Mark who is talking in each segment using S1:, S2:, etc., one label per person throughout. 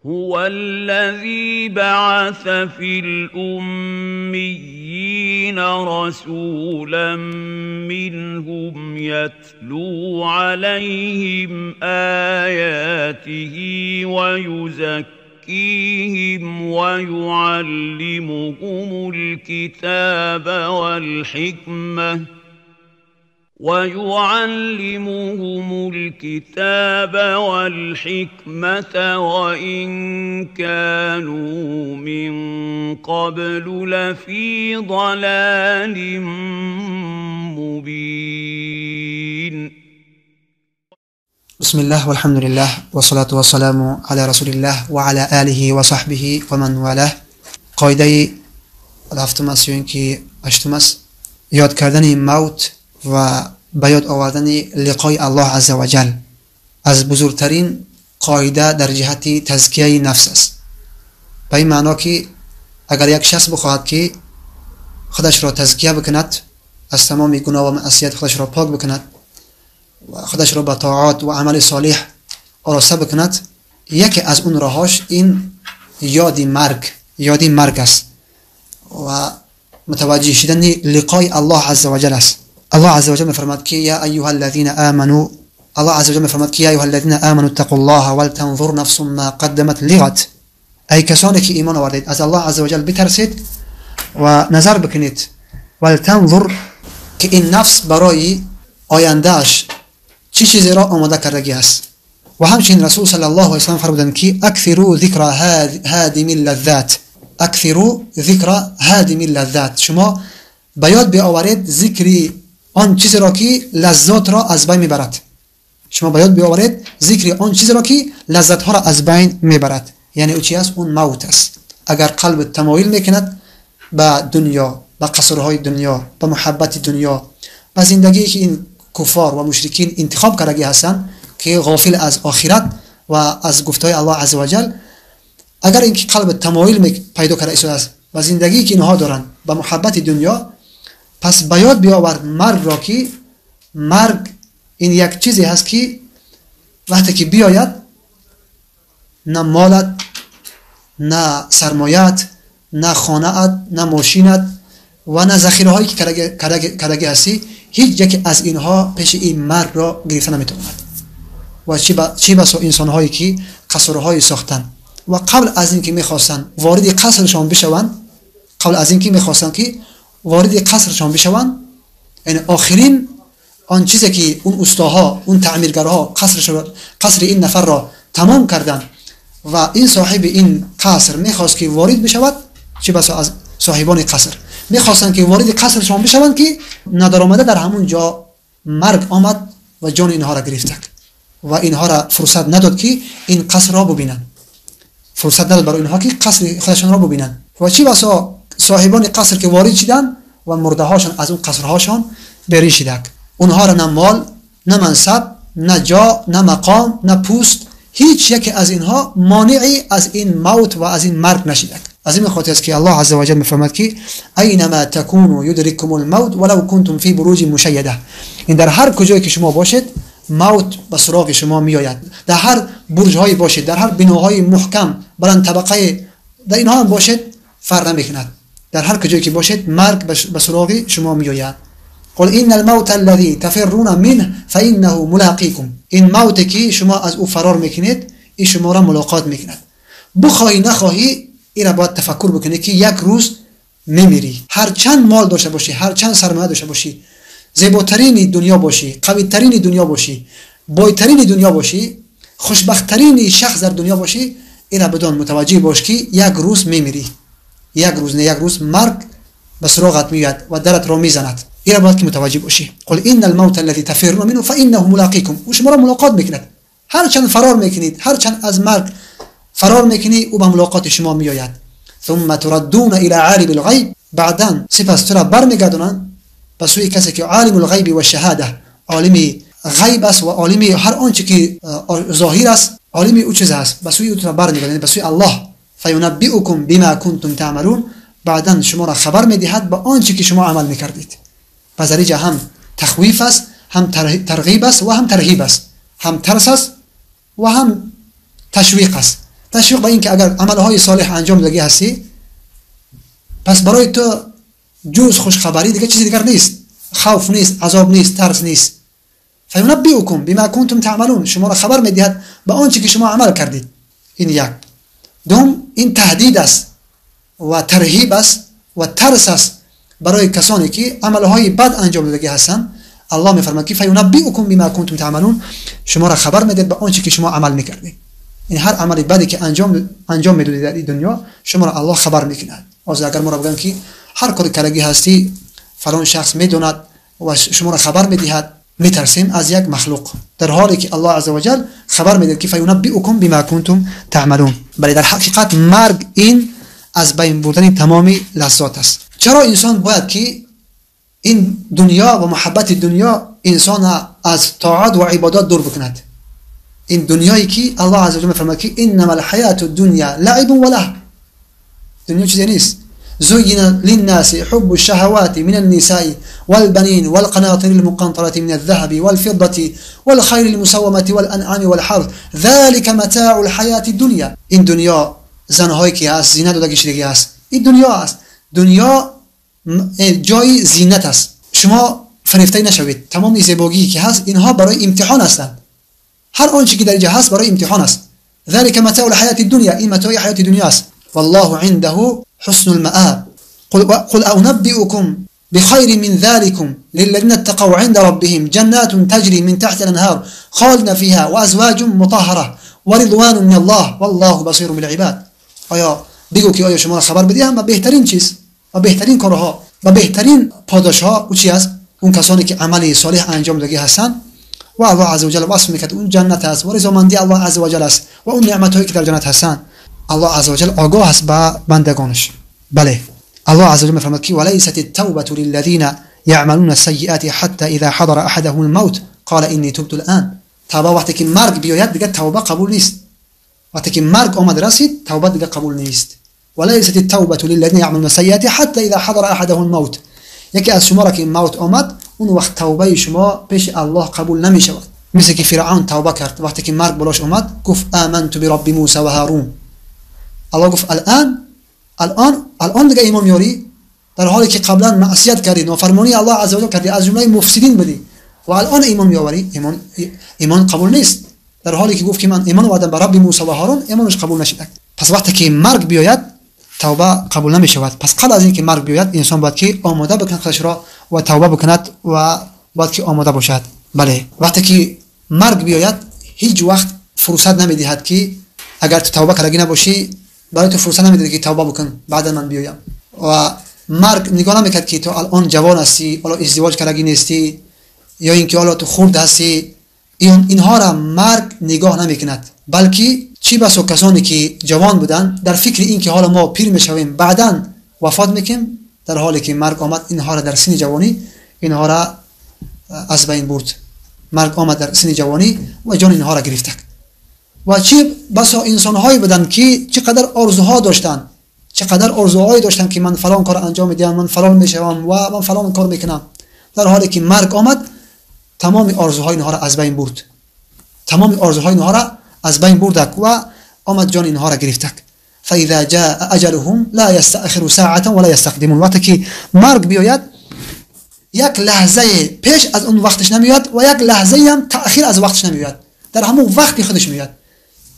S1: هو الذي بعث في الأميين رسولا منهم يتلو عليهم آياته ويزكيهم ويعلمهم الكتاب والحكمة ويعلمهم الكتاب والحكمة وإن كانوا من قبل لفي ضلال مبين.
S2: بسم الله والحمد لله والصلاة والسلام على رسول الله وعلى آله وصحبه ومن والاه. قاعده هفتم است یا اینکه هشتم است، یاد کردن موت و به یاد آوردن لقای الله عز وجل از بزرگترین قاعده در جهت تزکیه نفس است. به این معنا که اگر یک شخص بخواهد که خودش را تزکیه بکند، از تمام گناه و معصیت خودش را پاک بکند و خودش را به طاعات و عمل صالح آراسته بکند، یکی از اون راهاش این یاد مرگ است و متوجه شدن لقای الله عز وجل است. الله عز وجل می‌فرماید که یا ایها الذین آمنوا، الله عز وجل می‌فرماید که یا ایها الذین آمنوا اتقوا الله ولتنظر نفس ما قدمت لغد. ای کسانی که ایمان آوردید، از الله عز وجل بترسید و نظر بکنید، ولتنظر، که این نفس برای آیندهش چه چیزی را آماده کردگی است. و همچنین رسول صلی الله علیه و سلم فرمودند که اکثروا ذکر هادم اللذات، اکثروا ذکر هادم اللذات. شما به یاد بیاورید ذکر آن چیزی را که لذات را از بین میبرد. شما به یاد بیاورید ذکر آن چیزی را که لذت ها را از بین میبرد. یعنی او چی است؟ اون موت است. اگر قلب تمایل میکند به دنیا، به قصرهای دنیا، به محبت دنیا، به زندگی که این کفار و مشرکین انتخاب کردگی هستند که غافل از آخرت و از گفتهای الله عز وجل، اگر اینکه قلب تمایل پیدا کرده است و زندگی که اینها دارند به محبت دنیا، پس به یاد بیاور مرگ را که مرگ این یک چیزی هست که وقتی که بیاید نه مالت، نه سرمایت، نه خانه‌ات، نه ماشینت و نه ذخیره هایی که کردگی هستی، هیچ یکی از اینها پیش این مرگ را گرفته نمیتواند. و چی بسا انسان هایی که قصرهایی ساختن و قبل از اینکه میخواستن وارد قصرشان بشوند، قبل از اینکه میخواستن که وارد قصرشان بشوند، یعنی آخرین آن چیزی که اون استاها، اون تعمیرگرها قصر این نفر را تمام کردن و این صاحب این قصر میخواست که وارد بشود، چه بسا از صاحبان قصر میخواستن که وارد قصرشان بشوند که ندرآمده در همون جا مرگ آمد و جان اینها را گرفت و اینها را فرصت نداد که این قصر را ببینند، فرصت نداد برای اینها که قصر خودشان را ببینند. و چی بسا صاحبان قصر که وارد شدن و مرده هاشان از اون قصرهاشان بیرون شدند، اونها را نه مال، نه منصب، نه جا، نه مقام، نه پوست، هیچ یکی از اینها مانعی از این موت و از این مرگ نشدند. از این خاطر است که الله عز وجل می‌فرماید که اینما تکونوا یدرککم الموت ولو کنتم فی بروج مشیده. این در هر کجایی که شما باشید موت به سراغ شما میآید. در هر برج‌هایی باشید، در هر بناهای محکم بلند طبقه، در اینها هم باشید فرق نمی‌کند. در هر کجایی که باشید مرگ به سراغ شما میآید. قل ان الموت الذي تفرون منه فانه ملاقيكم. این موت که شما از او فرار میکنید، این شما را ملاقات میکند. بخواهی نخواهی این را باید تفکر بکنی که یک روز میمیری. هر چند مال داشته باشی، هر چند سرمایه داشته باشی، زیباترین دنیا باشی، قویترین دنیا باشی، بایترین دنیا باشی، خوشبختترین شخص در دنیا باشی، این را بدان متوجه باش که یک روز میمیری. یک روز نه یک روز مرگ به سراغت میاد و درت را میزند. این را باید که متوجه باشی. قل ان الموت الذي تفرون منه فانه ملاقيكم. او شما را ملاقات میکند. هر چند فرار میکنید، هر چند از مرگ فرار میکنی، او به ملاقات شما میآید. ثم تردون الى عالم الغیب. بعدا سپس تو را برمیگردانند به سوی کسی که عالم الغیب و شهاده، عالم غیب است و عالم هر آنچه که ظاهر است، عالم او چیز است، به سوی او تو را برمیگردانند، به سوی الله. فینبئکم بما کنتم تعملون. بعدا شما را خبر میدهد به آنچه که شما عمل میکردید. پس در اینجا هم تخویف است، هم ترغیب است و هم ترهیب است، هم ترس است و هم تشویق است. تشویق به این که اگر عملهای صالح انجام دادی هستی، پس برای تو جز خوشخبری دیگه چیزی دیگر نیست، خوف نیست، عذاب نیست، ترس نیست. فینبئکم بما کنتم تعملون، شما را خبر میدهد به آنچه که شما عمل کردید. این یک. دوم، این تهدید است و ترهیب است و ترس است برای کسانی که عملهای بد انجام دادگی هستند. الله میفرماید که فینبئکم بما کنتم تعملون، شما را خبر میدهد به آنچه که شما عمل میکردید. این هر عمل بدی که انجام میدادید در این دنیا، شما را الله خبر میکند. از اگر ما را بگن که هر کاری کردگی هستی فلان شخص میدوند و شما را خبر میدهد، میترسیم از یک مخلوق، در حالی که الله عزوجل خبر میدهد که فینبئکم بما کنتم تعملون. بله، در حقیقت مرگ این از بین بردن تمام لذات است. چرا انسان باید که این دنیا و محبت دنیا انسان از طاعت و عبادات دور بکند؟ این دنیایی که الله عزوجل میفرماید که انما الحیات الدنیا لعب و لهو، دنیا چیزی نیست. زين للناس حب الشهوات من النساء والبنين والقناطر المقنطرة من الذهب والفضة والخيل المسومة والأنعام والحرث ذلك متاع الحياة الدنيا. این دنیا زنهایی که هست، زینت داده کشیدگی هست، این دنیا است. دنیا جای زینت است. شما فریفته نشوید. تمام زیبایی که هست اینها برای امتحان هستند. هر آنچه که در اینجا هست برای امتحان است. ذلك متاع الحياة الدنيا، این متاع حیات دنیا است. والله عنده حسن المآب. قل أنبئكم بخير من ذلكم للذين اتقوا عند ربهم جنات تجري من تحت الأنهار خالدين فيها وأزواج مطهرة ورضوان من الله والله بصير بالعباد. آیا بگو که آیا شما را خبر بدهم و بهترین چیز و بهترین کارها و بهترین پاداشها او چی است؟ اون کسانی که عمل صالح انجام داده هستند و الله عزوجل وصف میکرد اون جنت است و رضامندی الله عزوجل است و اون نعمت هایی که در جنت هستند. الله عزوجل آگاه است به بندگانش. بله، الله عزوجل میفرماید که وليست التوبة للذين يعملون السيئات حتى اذا حضر احدهم الموت قال اني تبت الان. توبه وقتی که مرگ بیاید دیگه توبه قبول نیست. وقتی که مرگ آمد رسید توبه دیگه قبول نیست. وليست التوبة للذين يعملون السيئات حتى اذا حضر احدهم الموت. یکی از شما را که موت آمد اون وقت توبه شما پیش الله قبول نمی شود. مثل که فرعون توبه کرد وقتی که مرگ بلاش آمد گفت آمنت برب موسی و هارون. الله گفت الان الان الان دیگه ایمان میاری، در حالی که قبلا معصیت کردی، نافرمانی الله عزوجل کردی، از جمله مفسدین بودی و الان ایمان میآوری، ایمان قبول نیست. در حالی که گفت که من ایمان آوردم به رب موسی و هارون، ایمانش قبول نشد. پس وقتی که مرگ بیاید توبه قبول نمی شود. پس قبل از اینکه مرگ بیاید انسان باید که آماده بکند خودش را و توبه بکند و باید که آماده باشد. بله، وقتی که مرگ بیاید هیچ وقت فرصت نمیدهد که اگر تو توبه کردی نباشی برای تو فرصت نمیده که توبه بکن بعد من بیایم. و مرگ نگاه نمیکرد که تو الان جوان هستی، حالا ازدواج کردی نیستی، یا اینکه حالا تو خرد هستی. اینها را مرگ نگاه نمیکند، بلکه چی بسا کسانی که جوان بودن در فکر این که حالا ما پیر میشویم بعدا وفات میکنیم، در حالی که مرگ آمد اینها را در سن جوانی اینها را از بین برد. مرگ آمد در سن جوانی و جان اینها را گرفت. و چی بسا انسانهایی بودند که چقدر آرزوها داشتند، چقدر آرزوهایی داشتند که من فلان کار انجام میدم، من فلان میشوم و من فلان کار میکنم، در حالی که مرگ آمد تمام آرزوهای اینها را از بین برد. تمام آرزوهای اینها را از بین برد و آمد جان اینها را گرفت. فاذا جاء اجلهم لا يستأخر ساعة ولا يستقدمون. وقتی که مرگ بیاید یک لحظه پیش از اون وقتش نمیاد و یک لحظه هم تأخیر از وقتش نمیاد، در همون وقتی خودش میاد.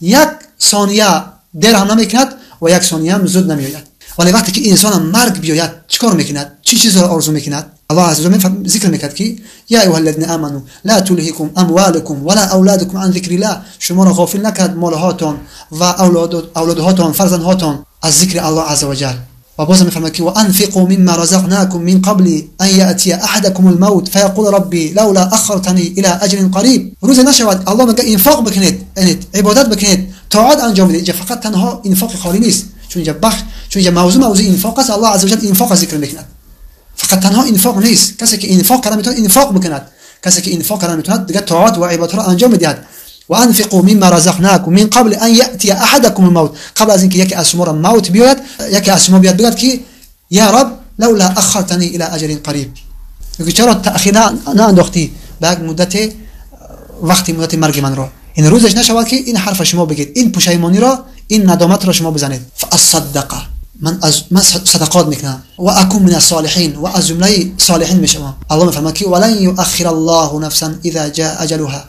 S2: یک ثانیه دیر هم نمیکند و یک ثانیه هم زود نمیآید. ولی وقتی که انسان مرگ بیاید چیکار میکند؟ چی چیز را آرزو میکند؟ الله عز وجل ذکر میکرد که یا ایها الذین آمنوا لا تلهکم اموالکم ولا اولادکم عن ذکر الله. شما را غافل نکرد مالهاتان و اولادهاتان فرزندهاتان از ذکر الله عز وجل. و باز میفرماید که وانفقوا مما رزقناکم من قبل ان یأتی احدکم الموت فیقول ربی لولا اخرتنی الى اجل قریب. روز نشود الله میگه انفاق بکنید، عبادت بکنید، طاعت انجام بدید. اینجا فقط تنها انفاق خالی نیست، چون اینجا بخش، چون اینجا موضوع انفاق است. الله عز وجل انفاق ذکر میکند. فقط تنها انفاق نیست. کسی که انفاق کرده میتونه انفاق بکند، کسی که انفاق کرده میتونه دیگه طاعت و عبادت را انجام بدهد. وانفقوا مما رزقناكم من قبل ان ياتي احدكم الموت. قبل از اینکه یکی از شما را موت بیاید، یکی از شما بیاد بگه که یا رب لولا اخرتنی الى اجل قریب. میگه چرا تأخیر نانداختی به یک مدت وقتی مدت مرگ من را. این روزش نشود که این حرف شما بگید، این پشیمانی را، ин надомат ро шумо бизанед. فاصدق، من صدقات میکنم و اکون من الصالحین، و از جمله صالحین میشم. الله میفرماید که ولن یؤخر الله نفسا اذا جاء اجلها.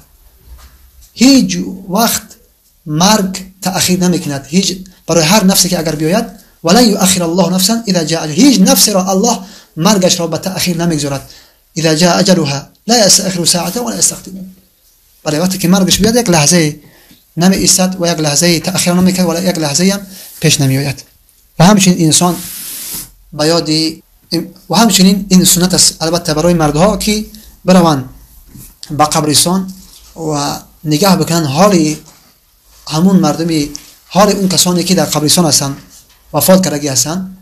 S2: هیچ وقت مرگ تأخیر نمیکند، هیچ برای هر نفسی که اگر بیاید، ولن یؤخر الله نفسا اذا جاء اجلها، هیچ نفسی را الله مرگش را به تأخیر نمیگذارد. اذا جاء اجلها لا یستأخر ساعة ولا یستقدم. برای وقتی که مرگش بیاد یک لحظه نمی ایستد و یک لحظه تأخیر نمیکند و یک لحظه هم پیش نمیآید. و همچنین انسان به یاد و همچنین این سنت است البته برای مردها که بروند به قبرستان و نگاه بکنن حال همون مردمی، حال اون کسانی که در قبرستان هستند، وفات کردگی هستند،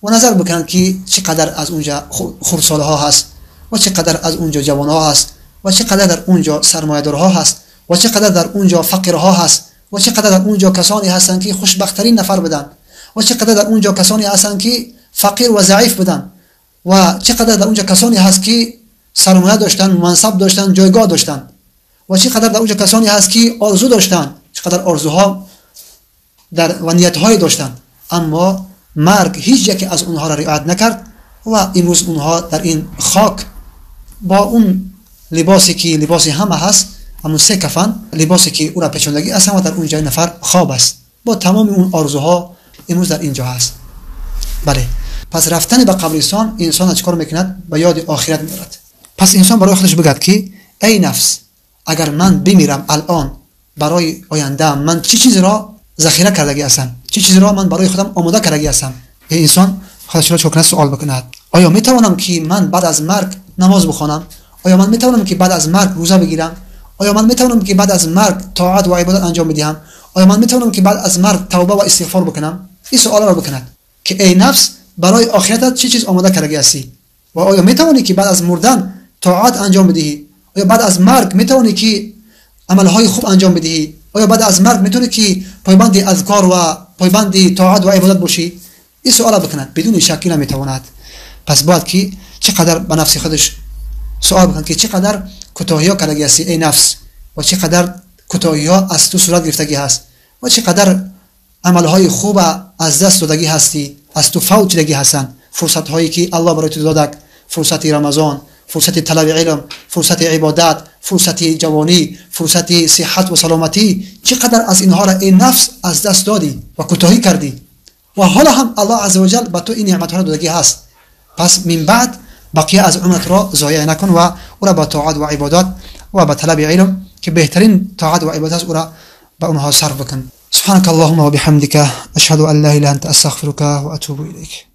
S2: و نظر بکنن که چقدر از اونجا خردسالها هست و چقدر از اونجا جوانها هست و چقدر در اونجا سرمایه‌دارها هست و چقدر در اونجا فقیرها هست و چقدر در اونجا کسانی هستند که خوشبخت‌ترین نفر بودند و چقدر در اونجا کسانی هستند که فقیر و ضعیف بودند و چقدر در اونجا کسانی هست که سرمایه داشتن، منصب داشتن، جایگاه داشتن و چقدر در اونجا کسانی هست که آرزو داشتن، چقدر آرزوها در و نیت‌های داشتن، اما مرگ هیچ یکی از اونها را رعایت نکرد و امروز اونها در این خاک با اون لباسی که لباسی همه هست، همون سه کفن لباسی که او را پیچوندگی است و در اونجا نفر خواب است با تمام اون آرزوها امروز در اینجا هست. بله، پس رفتن به قبرستان انسان چیکار میکند؟ به یاد آخرت میبرد. پس انسان برای خودش بگد که ای نفس، اگر من بمیرم الان برای آینده من چه چیزی را ذخیره کردگی هستم، چه چیزی را من برای خودم آماده کردگی هستم. ای انسان خودش را چه سوال بکند؟ آیا میتوانم که من بعد از مرگ نماز بخوانم؟ آیا من میتوانم که بعد از مرگ روزه بگیرم؟ آیا من میتوانم که بعد از مرگ طاعت و عبادت انجام بدهم؟ آیا من میتوانم که بعد از مرگ توبه و استغفار بکنم؟ این سوال را بکند که ای نفس برای آخرتت چه چیز آماده کردگی هستی و آیا میتوانی که بعد از مردن طاعت انجام بدهی؟ آیا بعد از مرگ میتوانی که عملهای خوب انجام بدهی؟ آیا بعد از مرگ میتونی که پایبند اذکار و پایبند طاعت و عبادت باشی؟ این سوال بکند، بدون شک نمیتواند. پس باید که چقدر به نفس خودش سوال بکند که چقدر کوتاهی‌ها کردگی هستی ای نفس و چقدر کوتاهی‌ها از تو صورت گرفتگی هست و چقدر عملهای خوب از دست دادگی هستی، از تو فوت شدگی هستند. فرصت هایی که الله برای تو داده، فرصت رمضان، فرصت طلب علم، فرصت عبادت، فرصت جوانی، فرصت صحت و سلامتی، چقدر از اینها را ای نفس از دست دادی و کوتاهی کردی و حالا هم الله عزوجل به تو این نعمت ها را دادگی هست. پس من بعد بقیه از عمرت را ضایع نکن و او را به طاعت و عبادت و به طلب علم که بهترین طاعت و عبادت است او را به اونها صرف بکن. سبحانك اللهم وبحمدك أشهد أن لا إله إلا أنت أستغفرك وأتوب إليك.